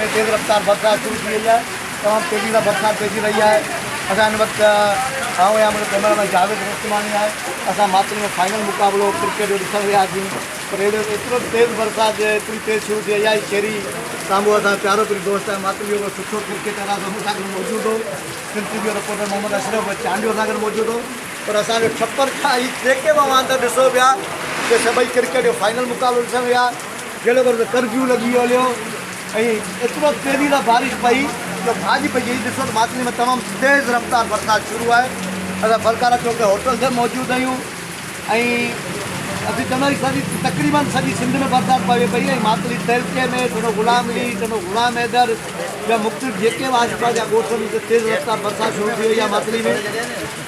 ۾ تيز رفتار برسات شروع ٿي وئي آهي. تمام تيزي سان برسات پئجي رهي آهي. اسان هن وقت آئون يا منهنجو ڪئميرا مين جاويد رستماڻي آهي. اسان ماتلي ۾ فائنل مقابلو ڪرڪيٽ جو ڏسڻ وياسين پر اهڙو ايترو تيز برسات ايتري تيز شروع ٿي وئي آهي. شيري سامهون اسان جو پيارو پري دوست آهي ماتلي جو سٺو ڪرڪيٽر آهي سو مون سان گڏ موجود هو. سنڌ ٽي وي جو رپورٽر محمد اشرف چانڊيو اسان گڏ موجود هو. پر اسان جو ڇپر ڇا هي جيڪي به اوهان اندر ڏسو پيا سي سڀئي ڪرڪيٽ جو فائنل مقابلو ڏسڻ ويا. جهڙو ڪر ته ڪرفيو لڳي ويو هليو ۽ ايترو تيزي سان بارش پئي جو ڀاڄ پئجي وئي. ڏسو ته ماتلي ۾ تمام تيز رفتار برسات شروع آهي. اسان ڦلڪارا چوڪ تي هوٽل تي موجود آهيون ۽ اسين چونداسين سڄي تقريبن سڄي سنڌ ۾ برسات پوي پئي ۽ ماتلي تعلقي ۾ ٽنڊو غلام علي، ٽنڊو غلام حيدر جا مختلف جيڪي به آس پاس جا ڳوٺ آهن اتي تيز رفتار برسات شروع ٿي وئي آهي ماتلي ۾.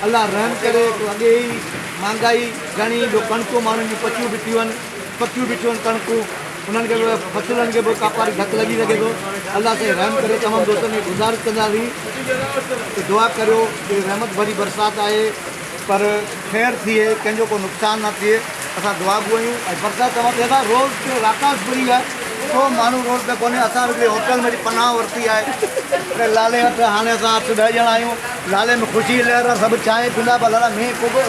الله رحم ڪري اڳي ئي مهانگائي گهڻي ٻيو ڪڻڪون ماڻهن جون پچيون بيٺيون آهن. پڪيون بيٺيون آهن ڪڻڪون انهن کي به فصلن کي به ڪاپاري ڌڪ لڳي سگهي ٿو الله سائين رحم ڪري تمام دوستن کي گذارش ڪنداسين ته دعا ڪريو ته رحمت ڀري برسات آهي پر خير ٿئي ڪنهن جو ڪو نقصان نه ٿئي اسان دعا گو آهيون ۽ برسات تمام تيز آهي روڊ تي راڪاس ڀري آهي ڪو ماڻهو روڊ تي ڪونهي اسان هڪڙي هوٽل ۾ پناهه ورتي آهي لالي وٽ هاڻي اسان اٺ ڏهه ڄڻا آهيون لالي ۾ خوشي لهر سڀ چانهه پيندا پر لالا مينهن پوء به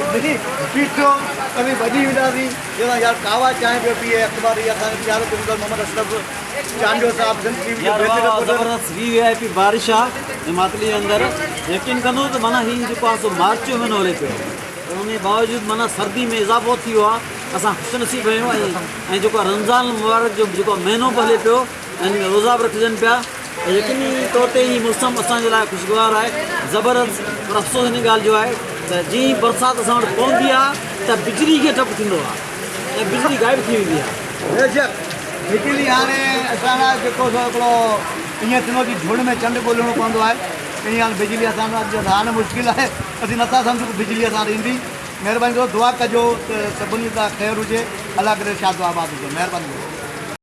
بيٺو ته ڀڄي وينداسين. چيو يار ڪاوا چانهه پيو پيئي اخبار هي اسان جو پيارو پرنسپال محمد اشرف چانڊيو صاحب سنڌ ٽي وي جو يار بهترين واھ واھ رپورٽر. زبردست وي وي آء پي بارش آ ۽ ماتلي جي اندر يقين ڪندو ته معنيٰ هي جيڪو آ سو مارچ جو مهينو هلي پيو پر انهي باوجود معنيٰ سردي ۾ اضافو ٿي ويو آ اسان خوش نصيب آهيون ۽ ۽ جيڪو آ رمضان المبارڪ جو جيڪو آ مهينو به هلي پيو ۽ ان ۾ روزا به رکجن پيا ۽ يقيني طور تي هي موسم اسان جي لاء خوشگوار آهي زبردست پر افسوس انهي ڳالهه جو آهي ته جيئن ئي برسات اسان وٽ پوندي آ ته بجلي کي ڊپ ٿيندو آ ۽ بجلي غائب ٿي ويندي آ. بيشڪ بجلي هاڻي اسان لاء جيڪو سو هڪڙو ائين ٿيندو جي جهڙ ۾ چنڊ ڳولڻو پوندو آهي ائين هاڻي بجلي اسان لاء هاڻي مشڪل آهي اسين نٿا سمجهون ته بجلي اسان وٽ ايندي مهرباني دوست دعا ڪجو ته سڀني سان خير هجي الله ڪري شاد و آباد هجو مهرباني دوست.